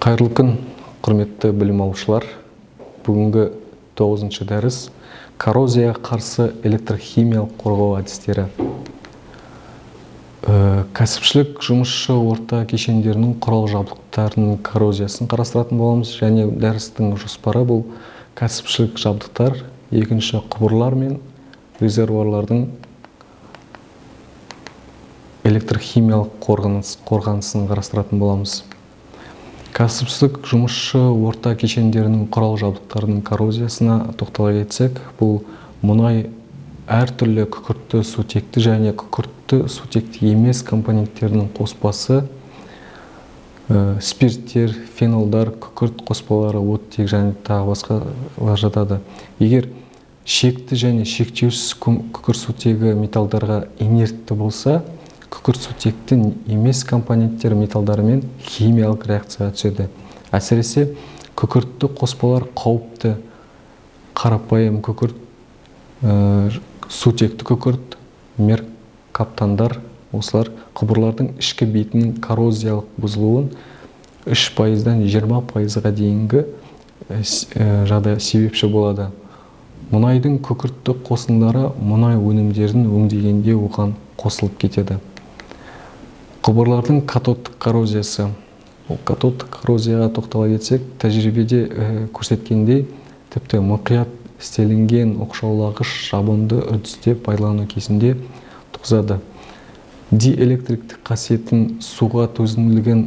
Қайырлы күн, құрметті білім алушылар. Бүгінгі 9-шы дәріс коррозияға қарсы электрохимиялық қорғау әдістері. Кәсіпшілік жұмысшы орта кешендерінің құрал жабдықтарының коррозиясын қарастыратын боламыз. Және дәрістің жоспары бұл кәсіпшілік жабдықтар, екінші құбырлар мен резервуарлардың электрохимиялық қорғанысын қарастыратын боламыз. Кәсіпшілік жұмысшы орта кешендерінің құрал жабдықтарының коррозиясына тоқтала кетсек, бұл мұнай әртүрлі күкіртті сутекті және күкіртті сутекті емес компоненттерінің қоспасы, спирттер, фенолдар, күкірт қоспалары, оттек және тағы басқалар жатады. Егер шекті және шектеусіз күкірт сутегі металдарға инертті болса, күкірт сутекті емес компоненттер металдарымен химиялық реакцияға түседі. Әсіресе күкіртті қоспалар қауіпті қарапайым күкірт, сутекті күкірт, меркаптандар, осылар құбырлардың ішкі бетінің коррозиялық бұзылуын 3%-дан 20%-ға дейінгі жағдай себепші болады. Мұнайдың күкіртті қосындары мұнай өнімдерін өңдегенде оған қосылып кетеді. Құбырлардың катодтық коррозиясы. Ол катодтық коррозияға тоқтала кетсек, тәжірибеде көрсеткендей, тіпті мұқият істелінген оқшаулағыш жабынды үрдісте пайдалану кезінде туғызады. Диэлектриктік қасиетін, суға төзімділігін,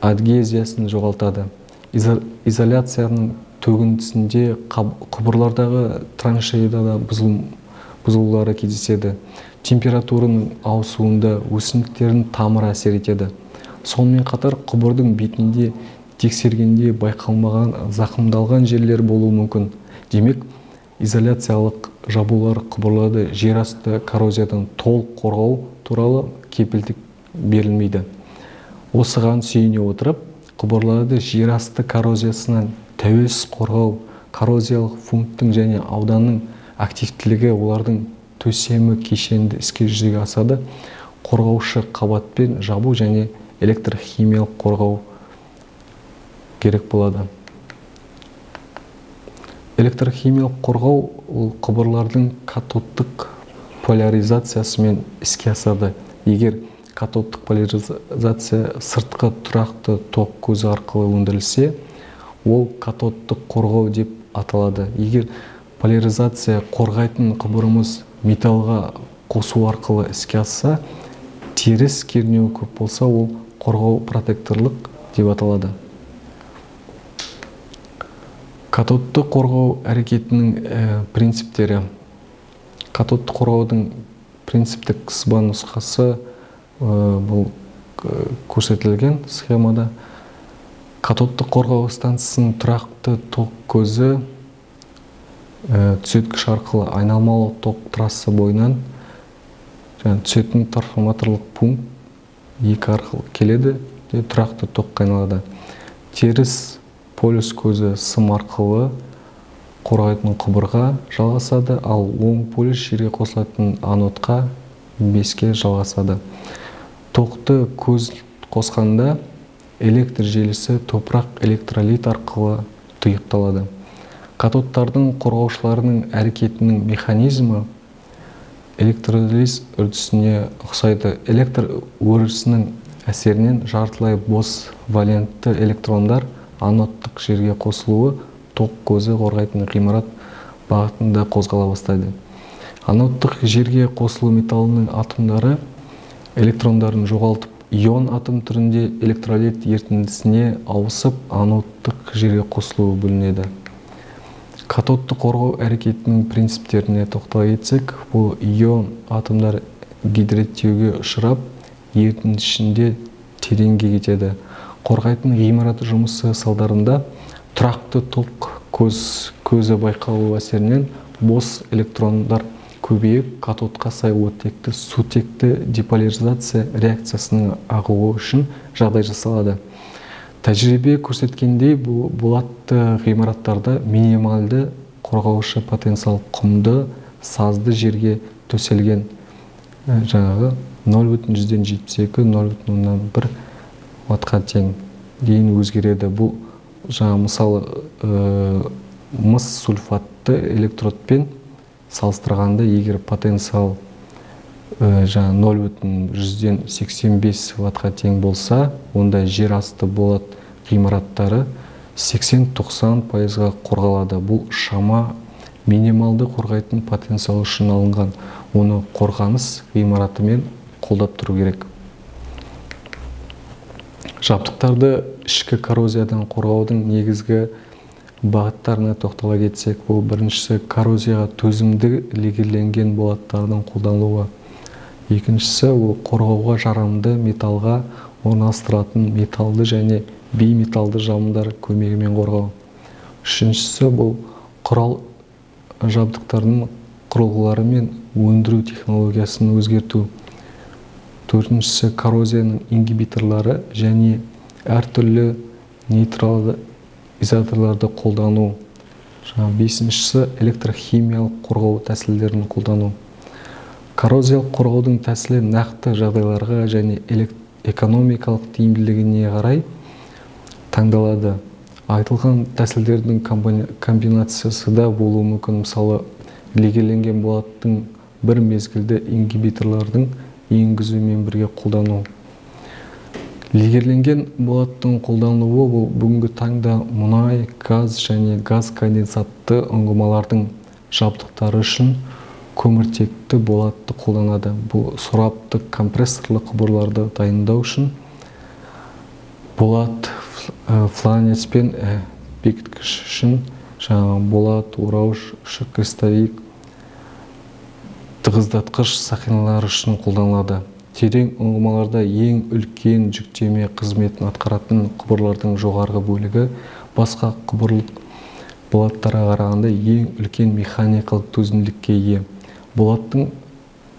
адгезиясын жоғалтады. Изоляцияның төгіндісінде құбырлардағы траншеяда да бұзылулары кездеседі. Температураның ауысуында өсімдіктердің тамыры әсер етеді. Сонымен қатар құбырдың бетінде тексергенде байқалмаған зақымдалған жерлер болуы мүмкін. Демек, изоляциялық жабулар құбырларды жерасты коррозиядан толық қорғау туралы кепілдік берілмейді. Осыған сүйене отырып, құбырларды жерасты коррозиясынан тәуелсіз қорғау коррозиялық фунттың және ауданның активтілігі, олардың төсемі кешенді іске жүзеге асады. Қорғаушы қабатпен жабу және электрохимиялық қорғау керек болады. Электрохимиялық қорғау ол құбырлардың катодтық поляризациясымен іске асады. Егер катодтық поляризация сыртқы тұрақты ток көзі арқылы өндірілсе, ол катодтық қорғау деп аталады. Егер поляризация қорғайтын құбырымыз металлға қосу арқылы іске асса, теріс кернеуі көп болса, ол қорғау протекторлық деп аталады. Катодты қорғау әрекетінің принциптері. Катодты қорғаудың принциптік сызба нұсқасы бұл көрсетілген схемада. Катодты қорғау станциясының тұрақты ток көзі түзеткіш арқылы айналмалы ток трасса бойынан және түсетін трансформаторлық пункт 2 арқылы келеді де тұрақты токқа айналады. Теріс полюс көзі сым арқылы қорғайтын құбырға жалғасады, ал оң полюс жерге қосылатын анодқа 5-ке жалғасады. Тоқты көз қосқанда электр желісі топырақ электролит арқылы тұйықталады. Катодтардың қорғаушыларының әрекетінің механизмі электролиз үрдісіне ұқсайды. Электр өрісінің әсерінен жартылай бос валентті электрондар анодтық жерге қосылуы ток көзі қорғайтын ғимарат бағытында қозғала бастайды. Анодтық жерге қосылу металлының атомдары электрондарын жоғалтып, ион атом түрінде электролит ерітіндісіне ауысып, анодтық жерге қосылуы бөлінеді. Катодты қорғау әрекетінің принциптеріне тоқтала кетсек, бұл ион атомдар гидраттеуге ұшырап, ерітінді ішінде тереңге кетеді. Қорғайтын ғимарат жұмысы салдарында тұрақты ток көзі байқалу әсерінен бос электрондар көбейіп, катодқа сай оттекті сутекті деполяризация реакциясының ағуы үшін жағдай жасалады. Тәжірибе көрсеткендей, бұл болатты ғимараттарда минималды қорғаушы потенциал құмды, сазды жерге төселген жаңағы 0,72, 0,1 ваттқа тең. дейін өзгереді. Бұл жаңа, мысалы, мыс сульфатты электродпен салыстырғанда, егер потенциал жаңа 0,85 ваттқа тең болса, онда жер асты болат ғимараттары 80-90%-ға қорғалады. Бұл шама минималды қорғайтын потенциал үшін алынған. Оны қорғаныс ғимаратымен қолдап тұру керек. Жабдықтарды ішкі коррозиядан қорғаудың негізгі бағыттарына тоқтала кетсек, бұл біріншісі — коррозияға төзімді легерленген болаттардың қолданылуы. Екіншісі — ол қорғауға жарамды металлға орналастырылатын металлды және бейметаллды жабындар көмегімен қорғау. Үшіншісі — бұл құрал жабдықтардың құрылғылары мен өндіру технологиясын өзгерту. Төртіншісі — коррозияның ингибиторлары және әртүрлі нейтрализаторларды қолдану. Жаңа бесіншісі — электрохимиялық қорғау тәсілдерін қолдану. Коррозиялық қорғаудың тәсілі нақты жағдайларға және экономикалық тиімділігіне қарай таңдалады. Айтылған тәсілдердің комбинациясы да болуы мүмкін, мысалы, легерленген болаттың бір мезгілді ингибиторлардың енгізумен бірге қолдану. Легерленген болаттың қолданылуы бұл бүгінгі таңда мұнай, газ және газ конденсатты ұңғымалардың жабдықтары үшін көміртекті болатты қолданады. Бұл сораптық компрессорлы құбырларды дайындау үшін болат фланецпен бекіткіш үшін, жаңағы болат орауыш, крестовик, тығыздатқыш сақиналар үшін қолданылады. Терең ұңғымаларда ең үлкен жүктеме қызметін атқаратын құбырлардың жоғарғы бөлігі басқа құбырлық болаттарға қарағанда ең үлкен механикалық төзімділікке ие. Болаттың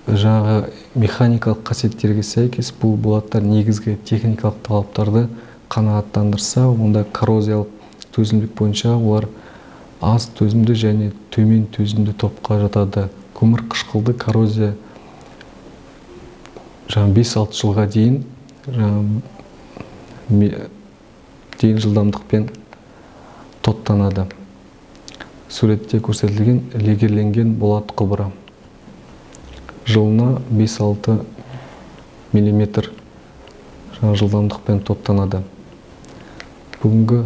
жаңағы механикалық қасиеттерге сәйкес, бұл болаттар негізгі техникалық талаптарды қанағаттандырса, онда коррозиялық төзімділік бойынша олар аз төзімді және төмен төзімді топқа жатады. Көмір қышқылды коррозия жаңа 5-6 жылға дейін жаңа дейін жылдамдықпен тоттанады. Суретте көрсетілген легерленген болат құбыры жылына 5-6 миллиметр жаңа жылдамдықпен тоттанады. Бүгінгі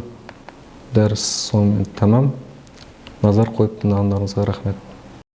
дәріс сонымен тәмам. Назар қойып тыңдағандарыңызға рахмет.